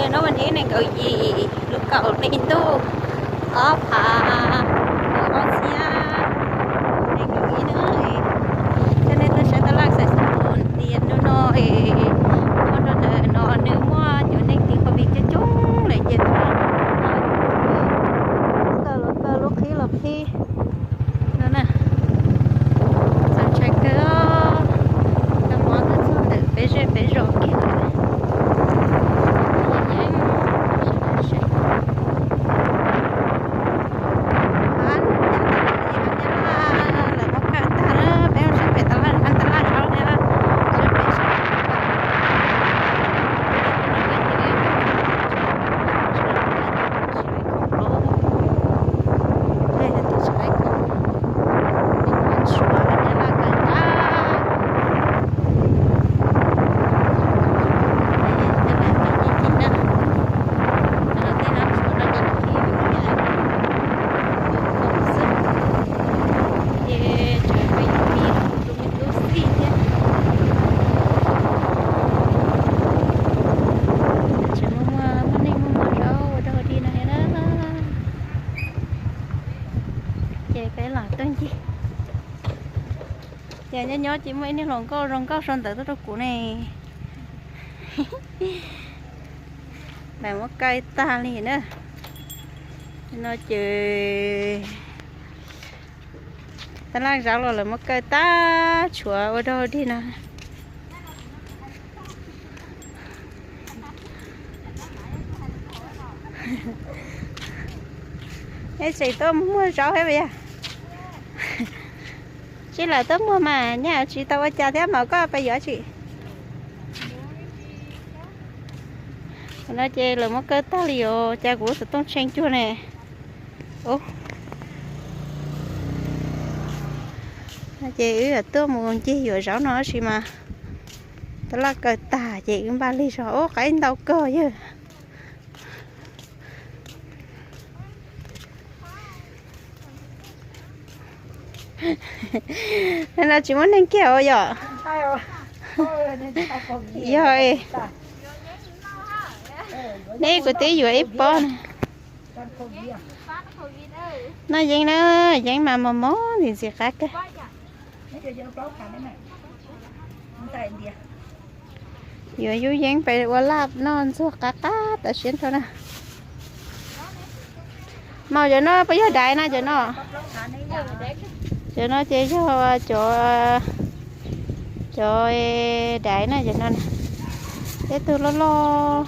Hnub vas thib nees nkaum yim lub kaum hli ntuj ob phav kaum ob xyoo, nees nkaum yim na. Coj nej tuaj saib taj laj Xais Xais Toos tias hnub no es tuaj rau ntawm no nws muaj cov neeg tim COVID coob coob lawm ces tuaj los kaw lub qhib los phib no na. Txaus ntshai kawg, kab mob twb txog ntawm peb zej peb zos kiag lawm. Lawv muab kaw tag na, peb mus saib pem taj laj, taj laj zov thiab, saib pem saib. Tseem muaj muaj neeg muaj muaj zaub ua dog dig no thiab na. Ces peb los tuaj ncig. Ces nyob nyob ces muaj ib niag hluas nkauj zoo nkauj sau ntawv tuaj rau kuv ne. Lawv muab kaw tag li na. No ces taj laj zov los lawv muab kaw tag tshuav ua dog dig no. Es tseem tuaj muag zaub thiab puas yog? Tsis lawm tuaj muag mas nyaj tsis tau ua cas thiab mas koj pais yuav tsis. No ces lawv muab kaw tag li os, cas kuv xov tooj tshee cuag ne. Ces wb tuaj mus ncig yuav zaub no tab sis mas taj laj kaw tag ces wb npaj lig zog ub qaib ntau kawg yawg. No tsis muaj neeg kiag os yom. Yog, neb kuv twb yuav ib pob na. Noj yeeb na, yeeb mas mos mos ntxim ntxim qab kawg. Yuav yub yeeb pais ua laj noj ntxuag qab qab tas siab nrho na. Mas cov no puas yog daiv na cov no? Cov no ces yog cov, cov daiv na cov no. Tej tug loj loj.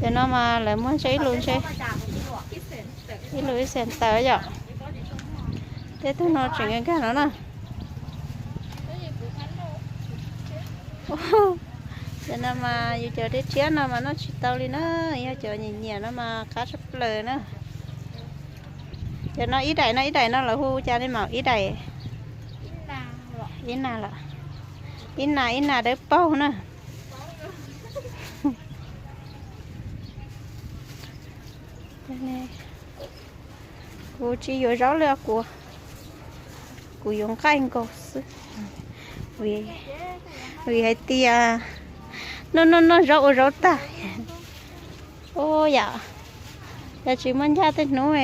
Cov no mas lawv muag ntshe ib lus ntshe ib lus ib xees tawm yom. Tej tug no tseem nkag no na. Cov no mas yus cov rhiab rhiab no mas noj tsis tau li na, yog cov nyiam nyiam no mas qab tshaj plaws na. Cov no ib daim no, ib daim no lawv hu cas li mas ib daim? Ib nas los, ib nas ib nas dawb paug na. Kuv tsis yuav zaub li kuv, kuv yuav nqaij nkaus xwb. Vim hais tias noj noj noj zaub ua zaub tag. Ua yam, yog tsis muaj ncaj tej hnub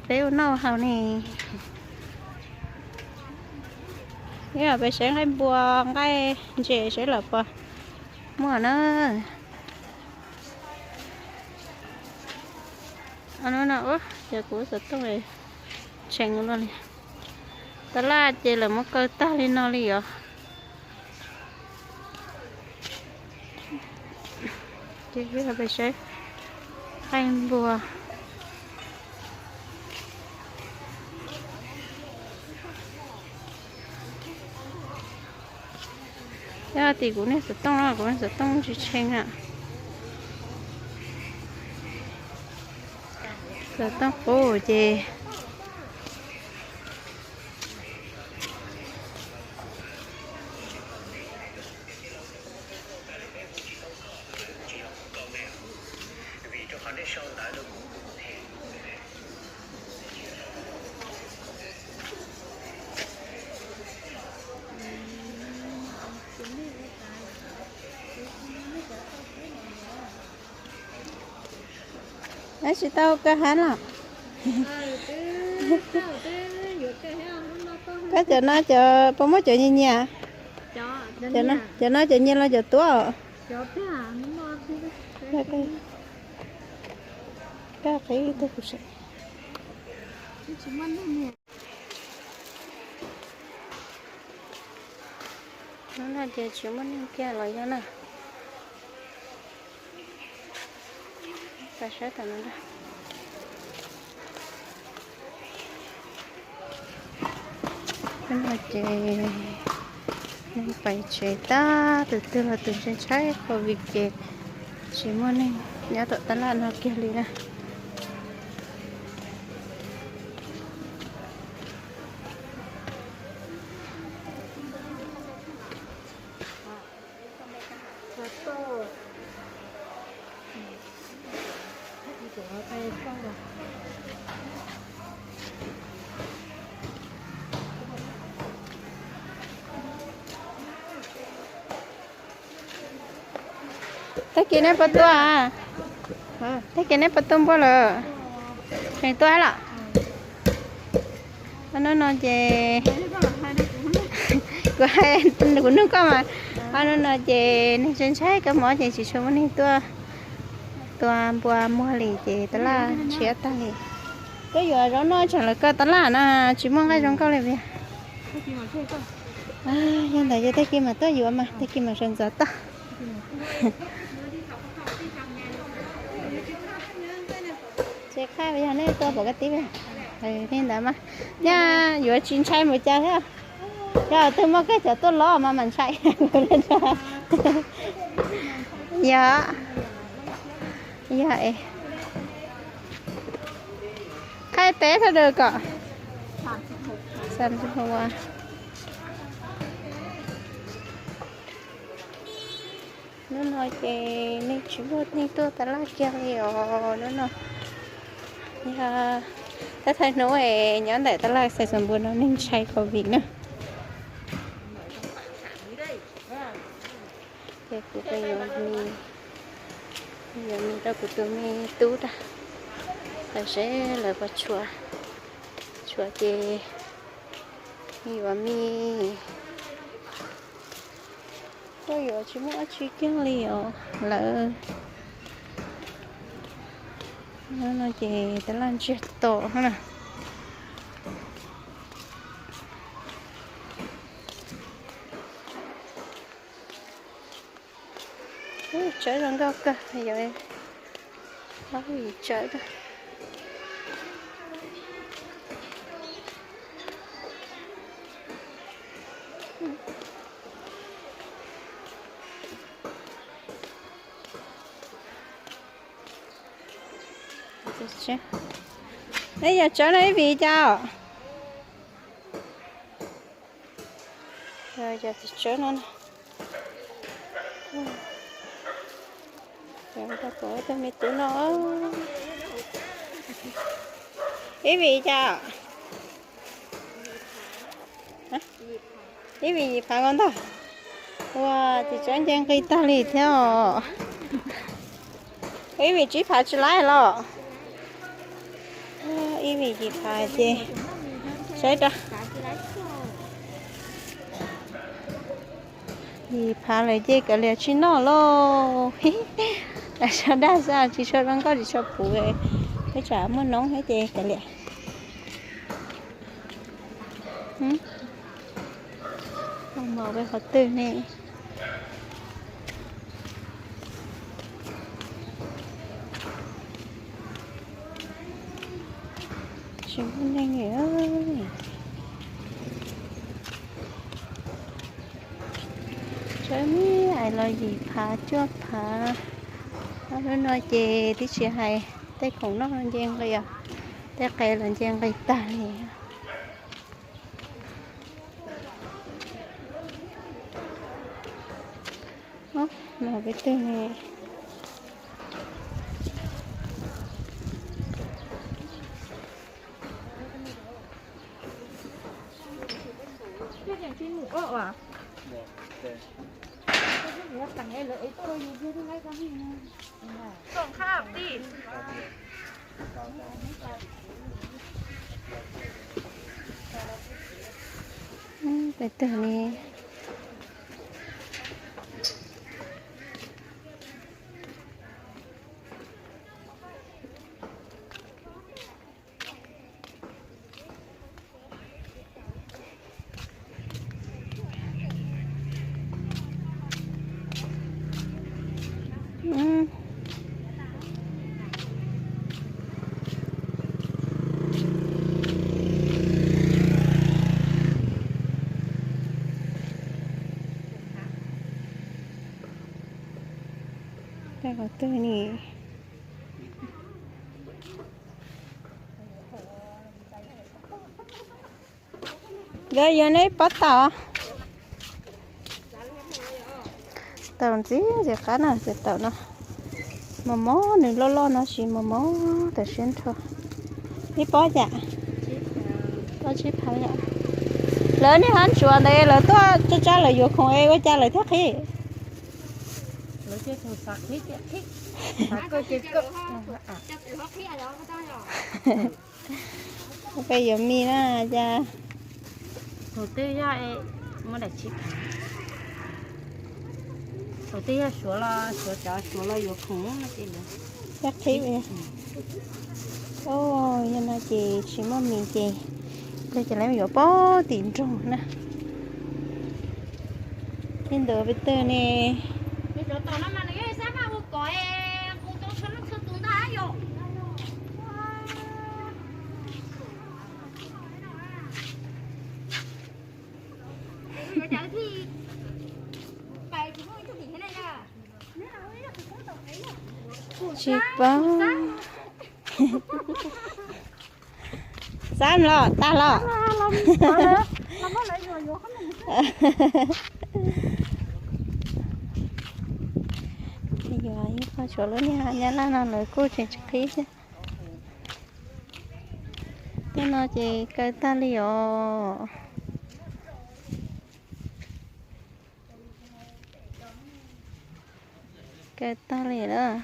peb ua noj haus ne. Peb saib nqaij npua nqaij ntses saib lawm puas muaj na. No, ces kuv xov tooj tshee ua luaj li. Taj laj ces lawv muab kaw tag li no li os. Ces peb saib nqaij npua. Yog tim kuv niag xov tooj no, kuv niag xov tooj tsis tshee na. Xov tooj qub ces Tsis tau kaw hav los? Koj cov no cov puas muaj cov nyias nyias? Cov no cov nyias los cov tuab? Koj qhib ib tug kuv seb. Hnub no ces tsis muaj neeg kiag los yog na. Saib tam no. Hnub no ces neeg pais tsev tag, tus twg los tus ntshai ntshai covid ces tsis muaj neeg nyob tom tab laj no kiag li na. Tag kis neb puas tua? Tag kis neb puas tua npua lawm? Tseem tua los? Hnub no ces kuv hais, kuv nug koj mas, hnub no ces neeg ntshai ntshai kab mob ces tsis tshua muaj neeg tuaj tua npua muag li ces tab laj tshiab tag li. Koj yuav zaub noj tseem lawv kaw tab laj na, tsis muaj nqaij zoo nkauj li. Yog ntawd yog tag kis mas tuaj yuav mas tag kis mas sawv ntxov toj. Tsis qab yog nej tua pom koj tib li ntawd mas nyaj yuav tsis ntshai mus cas thiab. Yog twg muaj koj cov tuaj lov mas mam ntshai. Yog, yog es qhaib teb thaj dawb kom Hnub no ces neeg tsis muaj neeg tuaj tab laj kiag li os hnub no. Yog thawj thawj hnub es nyob ntawm tab laj Xais Xoom Npua no neeg ntshai covid na. Ces kuv yuav mis, yuav mis rau kuv tus me tub tag, lawv seb lawv puas tshuav, tshuav ces yuav mis. Tuaj yuav tsis muaj dab tsi kiag li os lawm. Hnub no ces tab laj ntsiag to na. Tsawb zoo nkauj kawg, yog tsawb. Yog tsawb no ib vim cas? Yog tus tsawb no, tag kuv tus me tub no. Ib vim cas? Ib vim yim phav nkaus ntag. Ua tus tsawb nce nqi tag li thiab os. Ib vim tsib phav tsis laib los? Ib vim yim phav ces saib rau. Yim phav lawm ces kav liam tsis noj lauj. Sawv dag xwb tsis tshua zoo nkauj tsis tshua puv, ib tsam muaj noob thiab ces kav liam. Mus pem qhov twg ne? Tsis muaj neeg li. Tsawb me ais los yim phav cuaj phav. Ob hnub no ces twb tsis hais tej khoom noj los nce nqi os, tej qe los nce nqi tag li. Mus pem twg ne? Peb tug ni. Tag qhov twg ni? Nkawd yuav neb pob taum. Taum ntxiv ntxiv qab na, tus taum no. Mos mos, nws loj loj no tsis mos mos tam siab nrho. Ib pob cas? Pob tsib phav yom. Lawv niaj hnub tsuav ntawd lawv tuaj tsa tsa lawv yuav khoom es ua cas lawv thiaj qhib? Peb yuav mis na cas. Thaum twg yog, muaj daim tsib phav. Thaum twg yog suav los suav cov suav los yuav khoom no ces lawv thiaj qhib. Yog no ces tsis muaj mis ces, ces lawv yuav pob tim nroog na. Ib ntu peb twg ne. Tsis paub. Xab los tag los. Yuav ib qho tshuav lub niag nyab laj no lawv kuj tseem tsis qhib thiab. Tej no ces kaw tag li os. Kaw tag li lawm.